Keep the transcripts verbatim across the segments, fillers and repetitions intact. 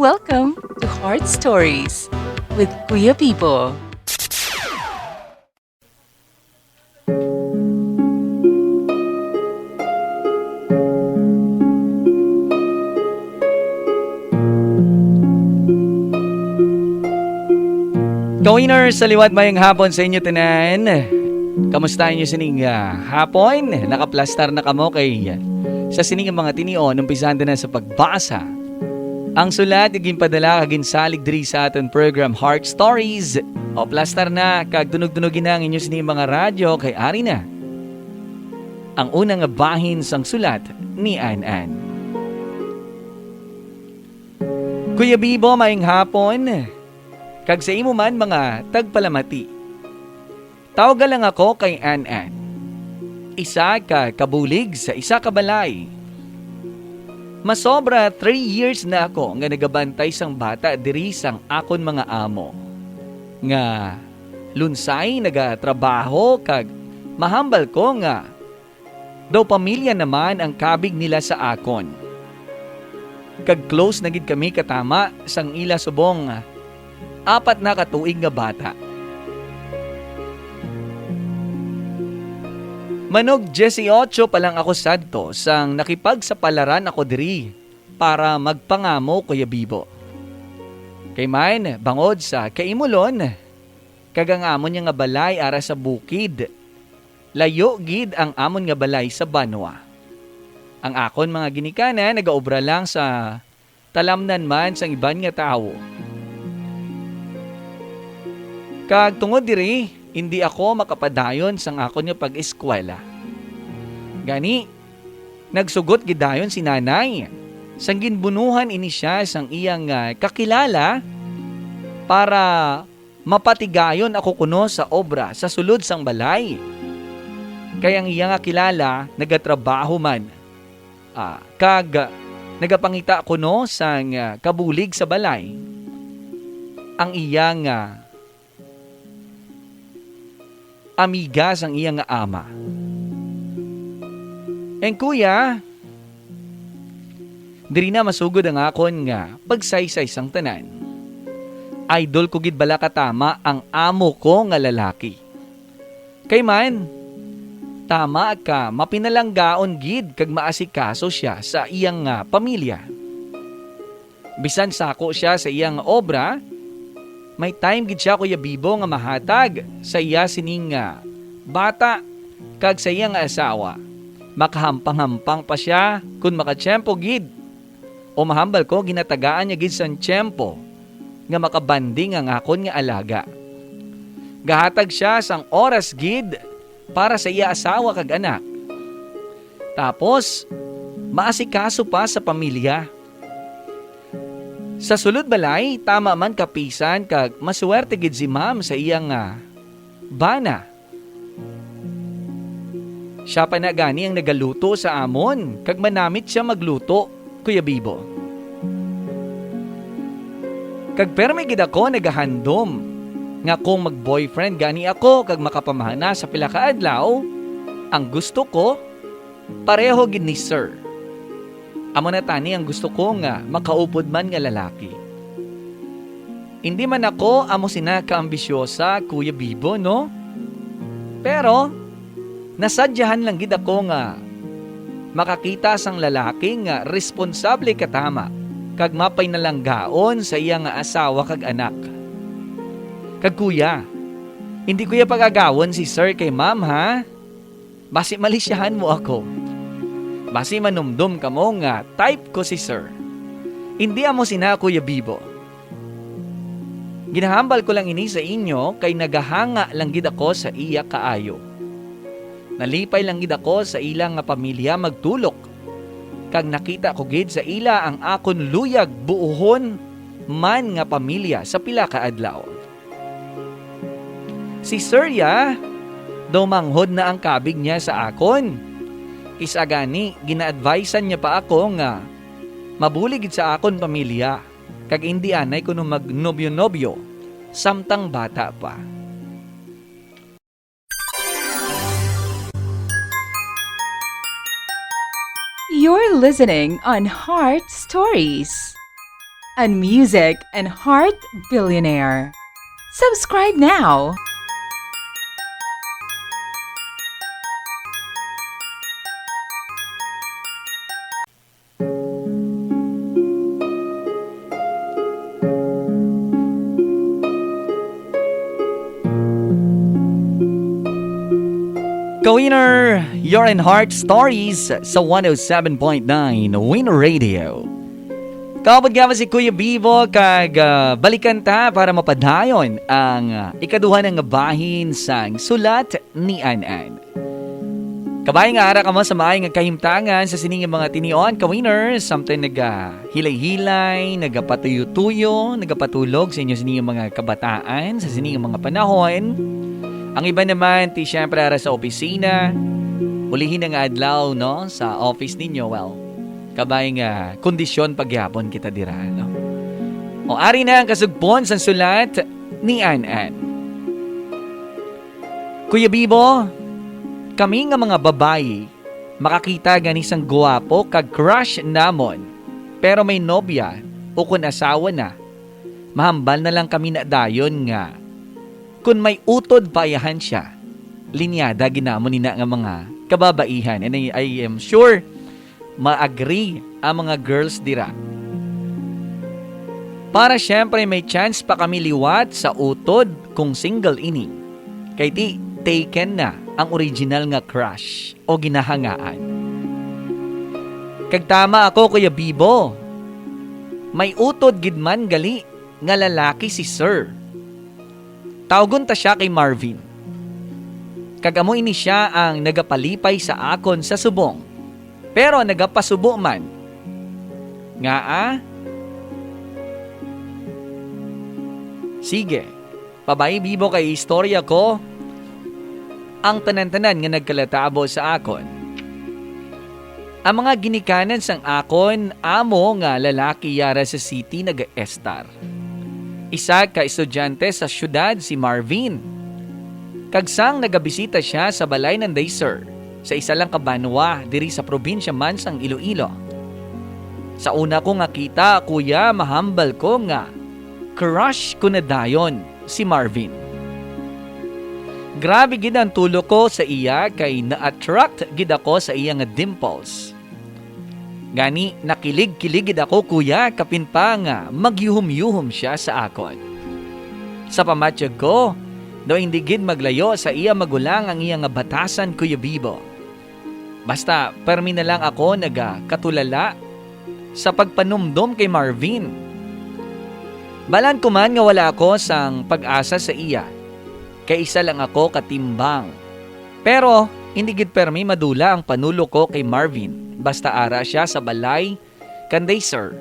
Welcome to Heart Stories with Kuya Bibo. Ka-winner sa liwat, mayong hapon sa inyo tanan. Kamusta inyo sining, ah, hapon? Nakaplastar na kamo kay sa sining mga tinion, umpisahan na sa pagbasa. Ang sulat nga ginpadala kag ginsalig diri sa aton program Heart Stories. O plastar na kag tunog-tunogi na ang inyo sining mga radyo kay ari na ang una nga bahin sang sulat ni An-an. Kuya Bibo, maayong hapon. Kag sa imo man mga tagpalamati. Tawga lang ako kay An-an. Isa ka kabulig sa isa ka balay. Masobra three years na ako nga nagabantay sang bata diri sang akon mga amo, nga lunsay nagatrabaho kag mahambal ko nga daw pamilya naman ang kabig nila sa akon. Kag close na gid kami katama sang ila subong apat na ka tuig nga bata. Manog dieciocho pa lang ako sadto sang nakipagsapalaran ako diri para magpangamo, Kuya Bibo. Kay man, bangod sa kaimulon, kag ang amon nga balay ara sa bukid, layo gid ang amon nga balay sa banwa. Ang akon mga ginikanan nagaobra lang sa talamnan man sang iban nga tawo. Kag tungod diri, indi ako makapadayon sang akon nga pag-eskwela. Gani, nagsugot gid dayon si nanay, sang ginbunuhan ini sia sang iyang, ah, kakilala para mapatigayon ako kuno sa obra sa sulod sang balay. Kay ang iya nga kilala nagatrabaho man, ah, kag nagapangita kuno sang, ah, kabulig sa balay. Ang iya nga amiga sang iya nga ama. And kuya, diri na masugod ang akon nga pagsaysay sang tanan. Idol ko gid bala katama ang amo ko nga lalaki. Kay man, tama ka, mapinalanggaon gid kag maasikaso sia sa iyang, ah, pamilya. Bisan sako sia sa iyang obra, may time gid sia, Kuya Bibo, nga mahatag sa iya sining, ah, bata kag sa iya nga asawa. Makahampang-hampang pa sia kon makatiyempo gid. O mahambal ko, ginatagaan niya gid sang tiyempo nga makabanding ang akon nga alaga. Gahatag sia sang oras gid para sa iya asawa kag anak. Tapos, maasikaso pa sa pamilya. Sa sulod balay, tama man kapisan kag masuwerte gid si ma'am sa iya nga bana. Sia pa na gani ang nagaluto sa amon, kag manamit sia magluto, Kuya Bibo. Kag permi gid ako nagahandom nga kung mag-boyfriend gani ako kag makapamana sa pila ka adlaw, ang gusto ko, pareho gid ni Sir. Amo na tani ang gusto ko nga makaupod man nga lalaki. Indi man ako amo sina kaambisyosa, Kuya Bibo, no? Pero, nasadyahan lang gid ako nga makakita sang lalaki nga responsable katama kag mapinalanggaon sa iya nga asawa kag anak. Kag kuya, indi ko ya pag-agawon si Sir kay Ma'am, ha? Basi malisyahan mo ako. Basi manumdom kamo nga type ko si Sir. Indi amo sina, Kuya Bibo. Ginahambal ko lang ini sa inyo kay nagahanga lang gid ako sa iya kaayo. Nalipay lang gid ako sa ila nga pamilya magtulok, kag nakita ko gid sa ila ang akon luyag buuhon man nga pamilya sa pila ka adlaw. Si Sir ya, daw manghod na ang kabig niya sa akon. Kis-a gani, gina-advisean niya pa ako nga mabulig gid sa akon pamilya, kag indi anay kuno magnobyo-nobyo samtang bata pa. You're listening on Heart Stories. and music and heart billionaire. Subscribe now. Ka-winner, you're in Heart Stories sa one oh seven point nine Win Radio. Kaupod nga si Kuya Bibo kag, ah, balikan ta para mapadayon ang, ah, ikaduha nga bahin sang sulat ni An-an. Kabay nga ara kamo sa maay nga kahimtangan sa sini nga mga tinion, ka-winners, samtang nagahilay-hilay, nagapatuyo-tuyo, nagapatulog sa inyo sini nga mga kabataan sa sini nga mga panahon. Ang iba naman, ti, syempre, ara sa opisina, ulihi na nga adlaw, no, sa office ninyo, well, kabay nga kondisyon pagyapon kita dira, no? O, ari na ang kasugpon sang sulat ni An-an. Kuya Bibo, kami nga mga babayi, makakita gani sang guwapo kag crush namon, pero may nobya ukon asawa na, mahambal na lang kami na dayon nga kon may utod pa ayahan sia, linyada gid namon ina nga mga kababaihan. And I, I am sure ma-agree ang mga girls dira. Para siyempre may chance pa kami liwat sa utod kung single ini. Kay ti, taken na ang original nga crush o ginahangaan. Kag tama ako, Kuya Bibo. May utod gid man gali nga lalaki si Sir. Tawgon ta sia kay Marvin. Kag amo ini sia ang nagapalipay sa akon sa subong, pero nagapasubo man. Ngaa? Sige, pabay, Bibo, kay istorya ko ang tanan-tanan nga nagkalatabo sa akon. Ang mga ginikanan sang akon amo nga lalaki yara sa city nagaestar. Isa ka estudyante sa siyudad si Marvin, kag sang nagabisita sia sa balay nanday Sir sa isa lang ka banwa diri sa probinsya man sang Iloilo. Sa una ko nga kita, kuya, mahambal ko nga crush ko na dayon si Marvin. Grabe gid ang tulo ko sa iya kay na-attract gid ako sa iya nga dimples. Gani, nakilig-kilig gid ako, kuya, kapin pa nga magyuhom-yuhom sia sa akon. Sa pamatyag ko, daw indi gid maglayo sa iya magulang ang iya nga batasan, Kuya Bibo. Basta, permi na lang ako nagakatulala sa pagpanumdom kay Marvin. Balaan ko man nga wala ako sang pag-asa sa iya, kay isa lang ako katimbang. Pero hindi gid permi madula ang panulo ko kay Marvin, basta ara sia sa balay kanday Sir,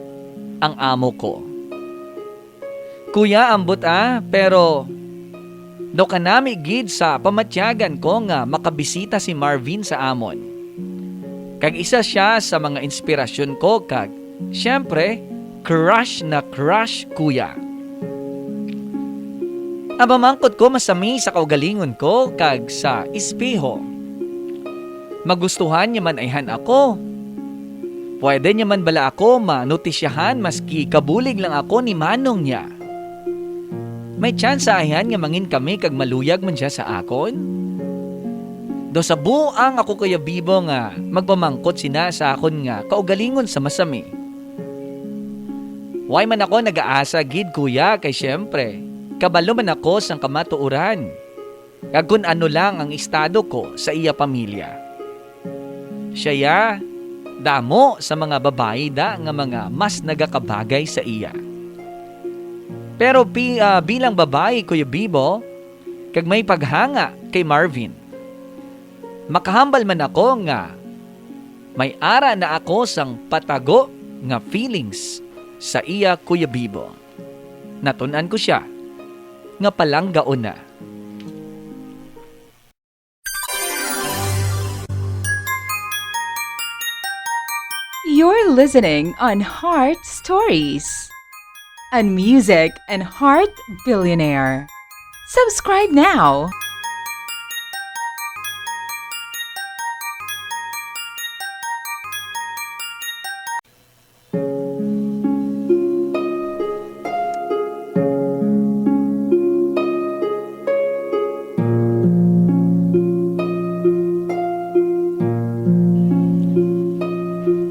ang amo ko. Kuya, ambot, ah, pero daw kanami gid sa pamatyagan ko nga makabisita si Marvin sa amon. Kag isa sia sa mga inspirasyon ko kag, siyempre, crush na crush, kuya. Ang pamangkot ko masami sa kaugalingon ko kag sa espeho. Magustuhan niya man ayhan ako. Pwede niya man bala ako manotisyahan maski kabulig lang ako ni manong niya. May tsansa ayhan nga mangin kami kag maluyag man sia sa akon? Daw sa buang ako, Kuya Bibo, nga magpamangkot sina sa akon nga kaugalingon sa masami. Way man ako nagaasa gid, kuya, kay siyempre, kabalo man ako sang kamatuoran, kag kun ano lang ang estado ko sa iya pamilya. Siya ya, damo sa mga babayi da nga mga mas nagakabagay sa iya. Pero pi-, ah, bilang babayi, Kuya Bibo, kag may paghanga kay Marvin, makahambal man ako nga may ara na ako sang patago nga feelings sa iya, Kuya Bibo. Natun-an ko sia nga palanggaon na. You're listening on Heart Stories, a music and heart billionaire. Subscribe now.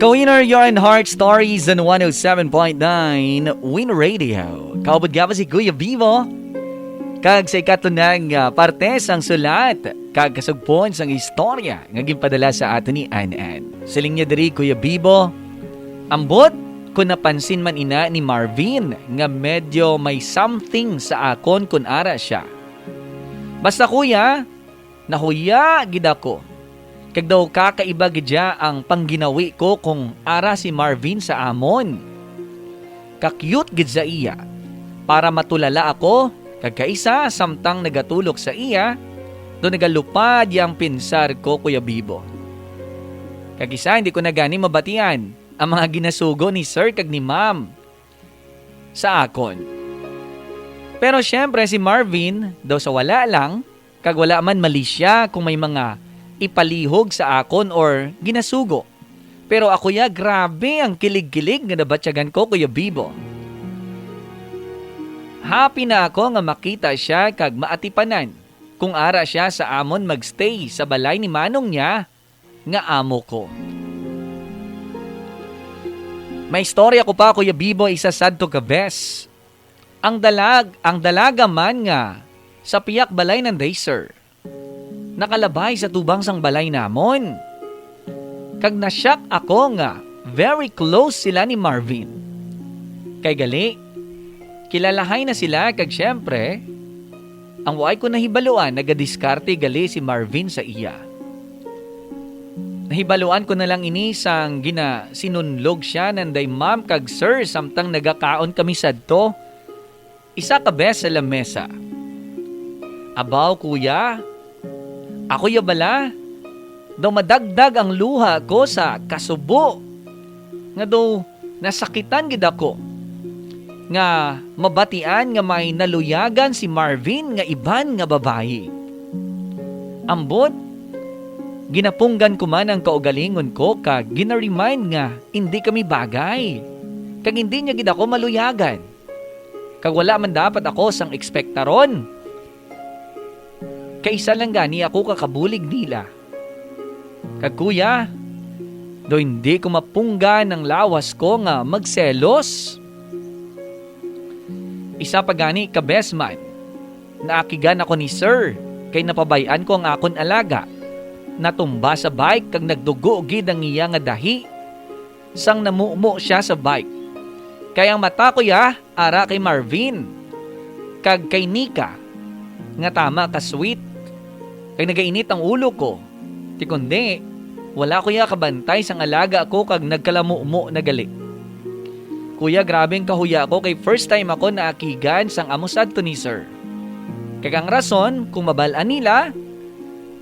Ka-winner, you're in Heart Stories on one oh seven point nine Win Radio. Kaupod ka pa si Kuya Bibo. Kag sa ikatlo na nga parte sang sulat, kag kasugpon sang istorya nga ginpadala sa aton ni Ann Ann. Siling niya diri, Kuya Bibo, ambot kung napansin man ina ni Marvin nga medyo may something sa akon kun ara sia. Basta, kuya, nahuya gid ako. Kag daw kakaiba gid sia ang pangginawi ko kung ara si Marvin sa amon. Ka-cute gid sa iya. Para matulala ako, kag kaisa samtang nagatulok sa iya, do nagalupad yang pinsar ko, Kuya Bibo. Kag isa, hindi ko na gani mabatian ang mga ginasugo ni Sir kag ni Ma'am sa akon. Pero siyempre, si Marvin, daw sa wala lang, kag wala man mali sia kung may mga ipalihog sa akon or ginasugo. Pero ako ya, grabe ang kilig-kilig nga nabatyagan ko, Kuya Bibo. Happy na ako nga makita sia kag maatipanan kung ara sia sa amon magstay sa balay ni manong niya nga amo ko. May istorya ko pa, Kuya Bibo, isa sadto ka bes. Ang dalag-, ang dalaga man nga sa piyak balay nanday, sir, nakalabay sa tubang sang balay namon. Kag na-shock ako nga very close sila ni Marvin. Kay gali, kilalahay na sila, kag siyempre, ang waay ko nahibaluan, nagadiskarte gali si Marvin sa iya. Nahibaluan ko na lang ini sang ginasinunlog sia nanday ma'am kag sir samtang nagakaon kami sadto. Isa ka bes sa lamesa. Abaw, kuya, ako ya bala? Daw madagdag ang luha ko sa kasubo nga daw nasakitan gid ako nga mabatian nga may naluyagan si Marvin nga iban nga babayi. Ambot, ginapunggan ko man ang kaugalingon ko kag gina-remind nga indi kami bagay, kag indi niya gid ako maluyagan. Kag wala man dapat ako sang ekspektaron. Kay isa lang gani ako ka kabulig nila. Kag kuya, do hindi ko mapunggan ang lawas ko nga magselos. Isa pa gani ka best man, naakigan ako ni sir, kay napabay-an ko ang akon alaga. Natumba sa bike kag nagdugo gid ang iya nga dahi sang namumo sia sa bike. Kay ang mata ko ya ara kay Marvin kag kay Nika, nga tama ka sweet. Kag nagainit ang ulo ko. Ti kundi, wala ko ya kabantay sang alaga ko kag nagkalamumo na gali. Kuya, grabe ang kahuya ko kay first time ako naakigan sang amo sadto ni sir. Kag ang rason, kung mabal-an nila,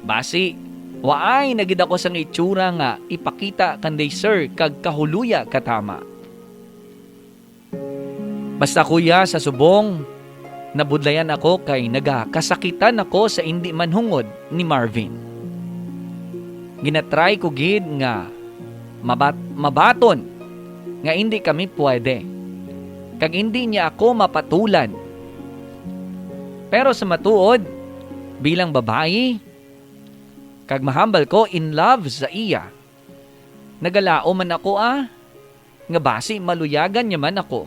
basi, waay na gid ako sang itsura nga ipakita kanday sir kag kahuluya katama. Basta, kuya, sa subong, nabudlayan ako kay nagakasakitan ako sa indi manhungod ni Marvin. Ginatry ko gid nga mabat-, mabaton nga indi kami pwede, kag indi niya ako mapatulan. Pero sa matuod, bilang babayi, kag mahambal ko, in love sa iya, nagalaom man ako, ah, nga basi maluyagan niya man ako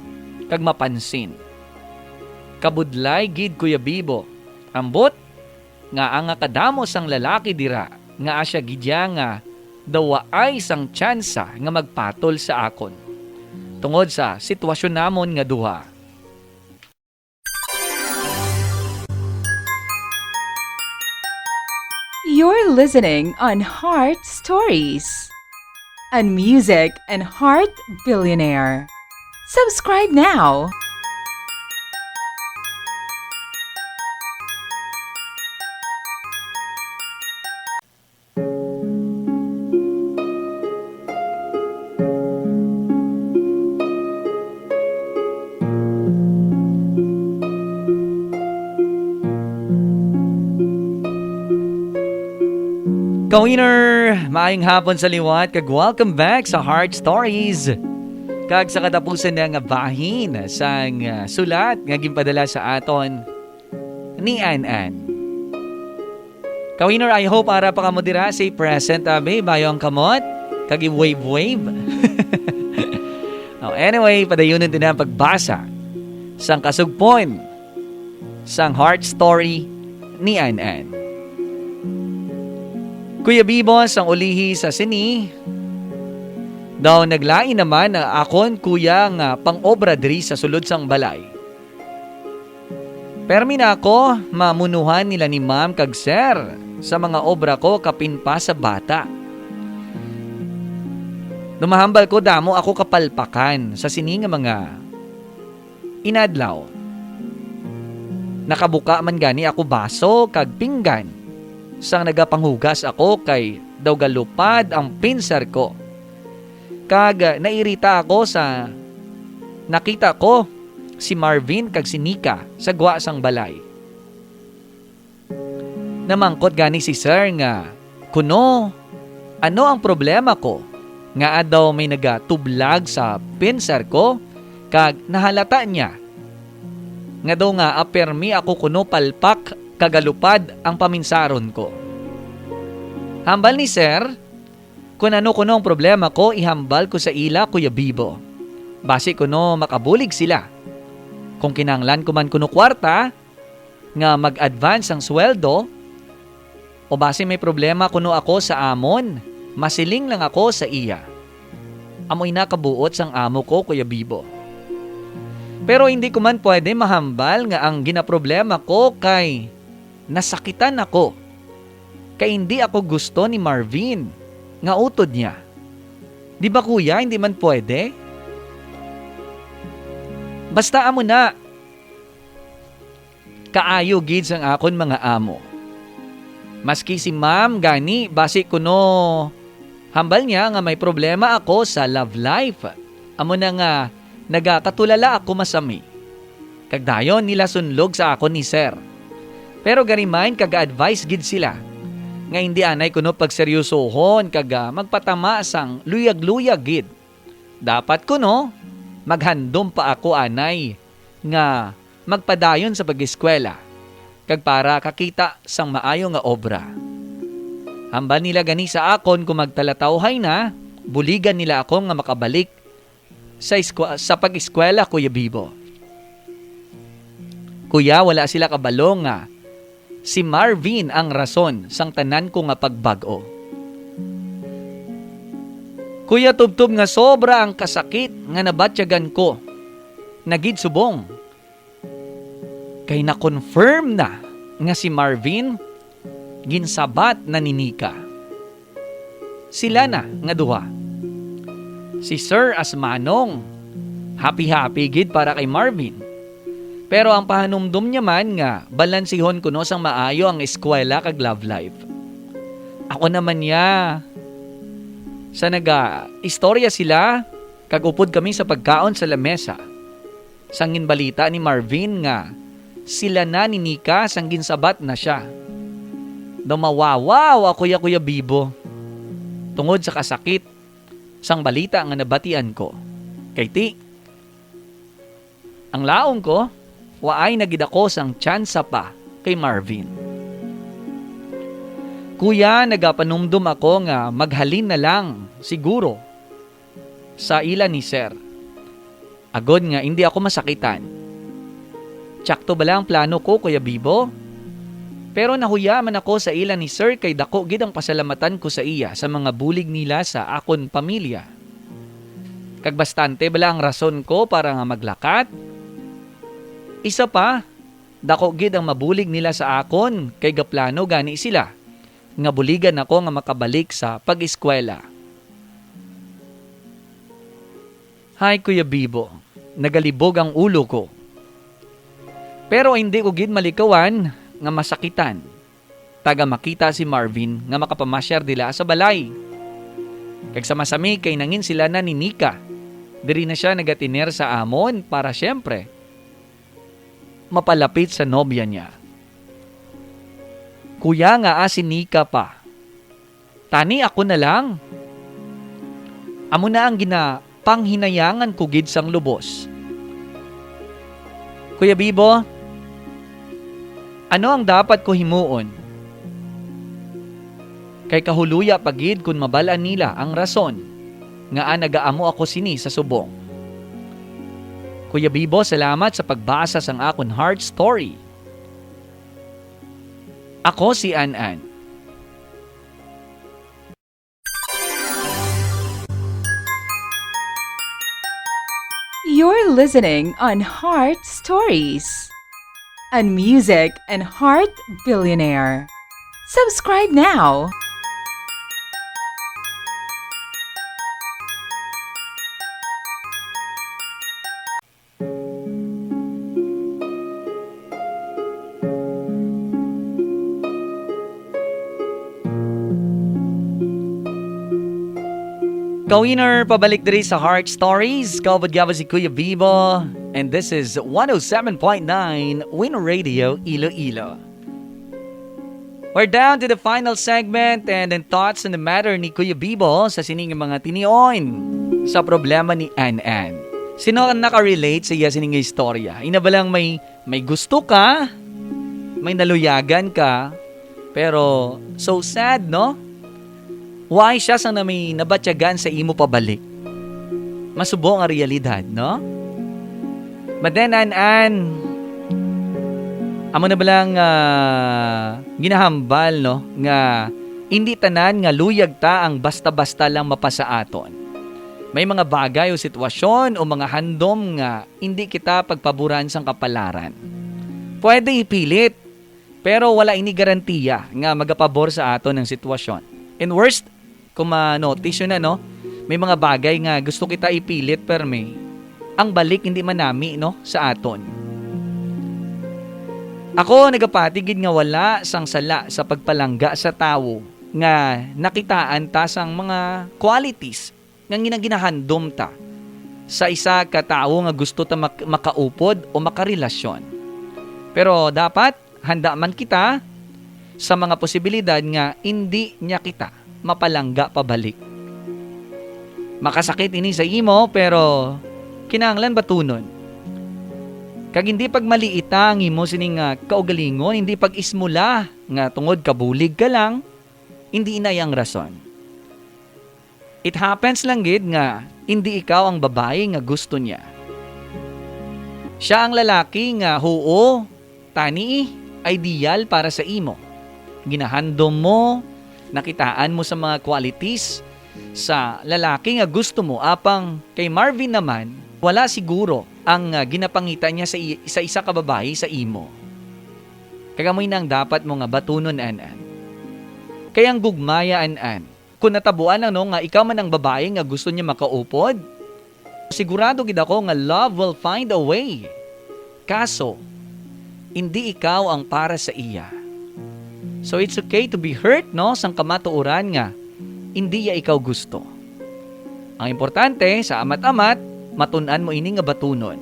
kag mapansin. Kabudlay gid, Kuya Bibo, ambot nga ang kadamo sang lalaki dira nga asya gid ya nga daw waay sang tsansa nga magpatol sa akon tungod sa sitwasyon namon nga duha. You're listening on Heart Stories, a music and heart billionaire. Subscribe now. Ka-winner, maayong hapon sa liwat, kag welcome back sa Heart Stories. Kag sa katapusan na nga bahin sang, ah, sulat nga ginpadala sa aton ni Ann Ann. Ka-winner, I hope ara pa kamo dira sa present, abi, bayo ang kamot. kag i-wave-wave. Oh, anyway, padayunon din ang pagbasa sang kasugpon sang heart story ni Ann Ann. Kuya Bibo, sang ulihi sa sini, daw naglain naman ang akon kuya nga pang-obra diri sa sulod sang balay. Permi na ako mamunuhan nila ni ma'am kag sir sa mga obra ko kapin pa sa bata. Dumahambal ko damo ako kapalpakan sa sini nga mga inadlaw. Nakabuka man gani ako baso kag pinggan sang nagapanghugas ako kay daw galupad ang pinser ko. Kag nairita ako sa nakita ko si Marvin kag si Nika sa gwa sang balay. Namangkot gani si Sir nga kuno ano ang problema ko, nga daw may nagatublag sa pinser ko, kag nahalata niya nga daw nga apermi ako kuno palpak kag alupad ang paminsaron ko. Hambal ni Sir, kun ano kuno ang problema ko, ihambal ko sa ila, Kuya Bibo. Basi kuno makabulig sila. Kung kinahanglan ko man kuno kwarta nga mag-advance ang sweldo, o basi may problema kuno ako sa amon, masiling lang ako sa iya. Amo ina kabuot sang amo ko, Kuya Bibo. Pero hindi ko man pwede mahambal nga ang ginaproblema ko kay nasakitan ako. Kay hindi ako gusto ni Marvin nga utod niya. Di ba, kuya, hindi man pwede? Basta amo na. Kaayo gid sang akon mga amo. Maski si ma'am gani, basi kuno hambal niya nga may problema ako sa love life. Amo na nga nagakatulala ako masami. Kag dayon nilasunlog sa akon ni Sir. Pero gani man kag advice gid sila nga hindi anay kuno pagseryosohon kag, ah, magpatama sang luyag-luyag gid. Dapat kuno maghandom pa ako anay nga magpadayon sa pag-eskwela kag para kakita sang maayo nga obra. Hambal nila gani sa akon kung magtalatawhay na, buligan nila ako nga makabalik sa eskwa-, sa pag-eskwela, Kuya Bibo. Kuya, wala sila kabalo nga si Marvin ang rason sang tanan ko nga pagbag-o. Kuya, tubtob nga sobra ang kasakit nga nabatyagan ko, nagid subong kay na-confirm na nga si Marvin ginsabat na ni Nika. Sila na nga duha. Si Sir as manong, happy-happy gid para kay Marvin. Pero ang pahanumdom niya man nga balansihon kuno sang maayo ang eskwela kag love life. Ako naman niya, sa naga-istorya sila, kag upod kami sa pagkaon sa lamesa. Sang ginbalita ni Marvin nga sila na ni Nika sang ginsabat na sia. Daw mawawaw ako ya, Kuya Bibo, tungod sa kasakit sang balita nga nabatian ko. Kay ti, ang laom ko, waay na gid ako sang tsansa pa kay Marvin. Kuya, nagapanumdom ako nga maghalin na lang siguro sa ila ni Sir, agod nga indi ako masakitan. Tsakto bala ang plano ko, Kuya Bibo? Pero nahuya man ako sa ila ni Sir kay dako gid ang pasalamatan ko sa iya sa mga bulig nila sa akon pamilya. Kag bastante bala ang rason ko para nga maglakat? Isa pa, dako gid ang mabulig nila sa akon kay gaplano gani sila nga buligan ako nga makabalik sa pag-eskwela. Hay, Kuya Bibo, nagalibog ang ulo ko. Pero hindi ko gid malikawan nga masakitan, taga makita si Marvin nga makapamasyar dila sa balay. Kag sa masami kay nangin sila na ni Nika. Diri na sia nagatiner sa amon para siyempre mapalapit sa nobya niya. Kuya, nga si Nika pa. Tani ako na lang. Amo na ang ginapanghinayangan ko gid sang lubos. Kuya Bibo, ano ang dapat ko himuon? Kay kahuluya pa gid kun mabal-an nila ang rason ngaa nagaamo ako sini sa subong. Kuya Bibo, salamat sa pagbasa sang akon heart story. Ako si An-an. You're listening on Heart Stories, a music and heart billionaire. Subscribe now. Ka-winner, pabalik diri sa Heart Stories. Kaupod gihapon si Kuya Bibo. And this is one oh seven point nine Win Radio Iloilo. We're down to the final segment and in thoughts on the matter ni Kuya Bibo sa sining mga tinion sa problema ni An-an. Sino ang nakarelate sa iya sining istorya? Ina ba lang may, may gusto ka, may naluyagan ka, pero so sad, no? Why siya sang na may nabatyagan sa imo pabalik? Masubo nga realidad, no? But then, An-an, amo na ba lang, ah, ginahambal, no, nga indi tanan nga luyag ta ang basta-basta lang mapasa aton. May mga bagay o sitwasyon o mga handom nga indi kita pagpaboran sang kapalaran. Pwede ipilit, pero wala ini garantiya nga magapabor sa aton ang sitwasyon. And worst, kung ma-notice yun na, no, may mga bagay nga gusto kita ipilit, permi ang balik hindi manami, no, sa aton. Ako nagapati gid nga wala sang sala sa pagpalangga sa tawo nga nakitaan ta sang mga qualities nga gina-, ginahandom ta sa isa ka tawo nga gusto ta mak-, makaupod o makarelasyon. Pero dapat handa man kita sa mga posibilidad nga indi niya kita mapalangga pabalik. Makasakit ini sa imo, pero kinahanglan batunon. Kag hindi pagmaliita ang imo sining, ah, kaugalingon, hindi pag-ismula nga tungod kabulig ka lang, hindi ina iya ang rason. It happens lang gid nga indi ikaw ang babayi nga gusto niya. Siya ang lalaki nga, huo, tani, ideal para sa imo. Ginahandom mo, nakitaan mo sa mga qualities sa lalaki nga gusto mo, apang kay Marvin naman, wala siguro ang, ah, ginapangita niya sa i-, sa isa ka babayi sa imo. Kag amo ina ang dapat mo nga batunon, An-an. Kay ang gugmaya, An-an, kung natabuan lang, no, nga ikaw man ang babayi nga gusto niya makaupod, sigurado gid ako nga love will find a way. Kaso, indi ikaw ang para sa iya. So it's okay to be hurt, no, sang kamatuoran nga indi iya ikaw gusto. Ang importante, sa amat-amat, matun-an mo ini nga batunon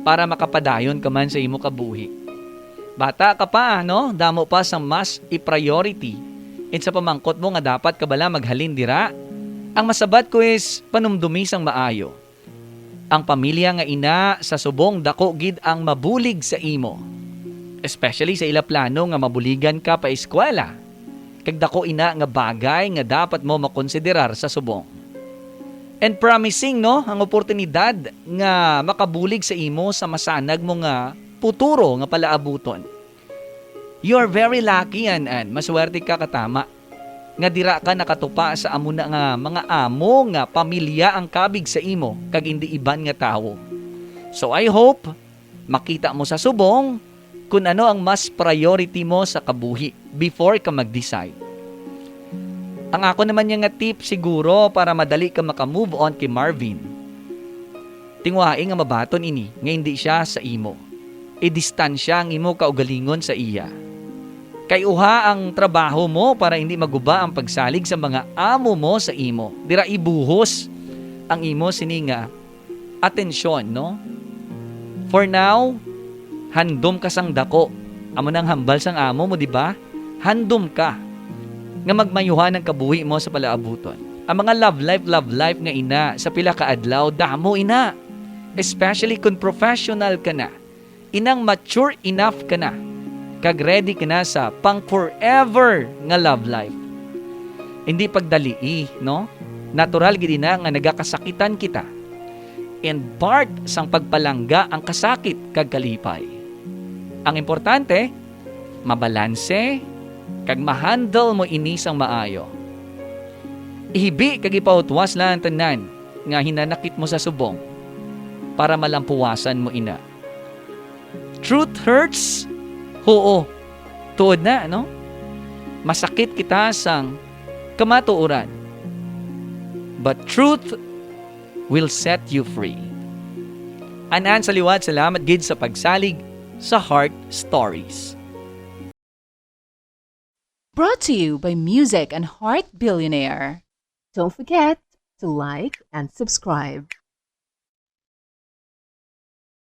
para makapadayon ka man sa imo kabuhi. Bata ka pa, no? Damo pa sang mas i-priority. And sa pamangkot mo nga dapat ka bala maghalin dira, ang masabat ko is panumdumi sang maayo. Ang pamilya nga ina sa subong dako gid ang mabulig sa imo. Especially sa ila plano nga mabuligan ka pa eskwela. Kag dako ina nga bagay nga dapat mo makonsiderar sa subong. And promising, no, ang oportunidad nga makabulig sa imo sa masanag mo nga puturo nga palaabuton. You are very lucky, An-an. Maswerte ka katama nga dira ka nakatupa sa amo na nga mga amo nga pamilya ang kabig sa imo kag indi iban nga tawo. So I hope makita mo sa subong kun ano ang mas priority mo sa kabuhi before ka mag-decide. Ang ako naman niya nga tip siguro para madali ka maka-move on kay Marvin, tinguhai nga mabaton ini nga indi sia sa imo. Idistansya ang imo kaugalingon sa iya. Kay uha ang trabaho mo para indi maguba ang pagsalig sa mga amo mo sa imo. Dira ibuhos ang imo sini nga atensyon, no? For now, handom ka sang dako. Amo nang hambal sang amo mo, di ba? Handom ka nga magmayuhan ang kabuhi mo sa palaabuton. Ang mga love life, love life nga ina sa pila ka adlaw, damo ina. Especially kung professional ka na, inang mature enough ka na, kag ready ka na sa pang forever nga love life. Hindi pagdalii, no? Natural gid ina nga nagakasakitan kita. And part sang pagpalangga ang kasakit kag kalipay. Ang importante, mabalanse kag ma-handle mo ini sang maayo. Ihibi kag ipautwas lang ang tanan nga hinanakit mo sa subong para malampuwasan mo ina. Truth hurts? Huo. Tuod na, no? Masakit kita sang kamatuoran. But truth will set you free. Anan sa liwat, salamat gid sa pagsalig sa Heart Stories. Brought to you by Music and Heart Billionaire. Don't forget to like and subscribe.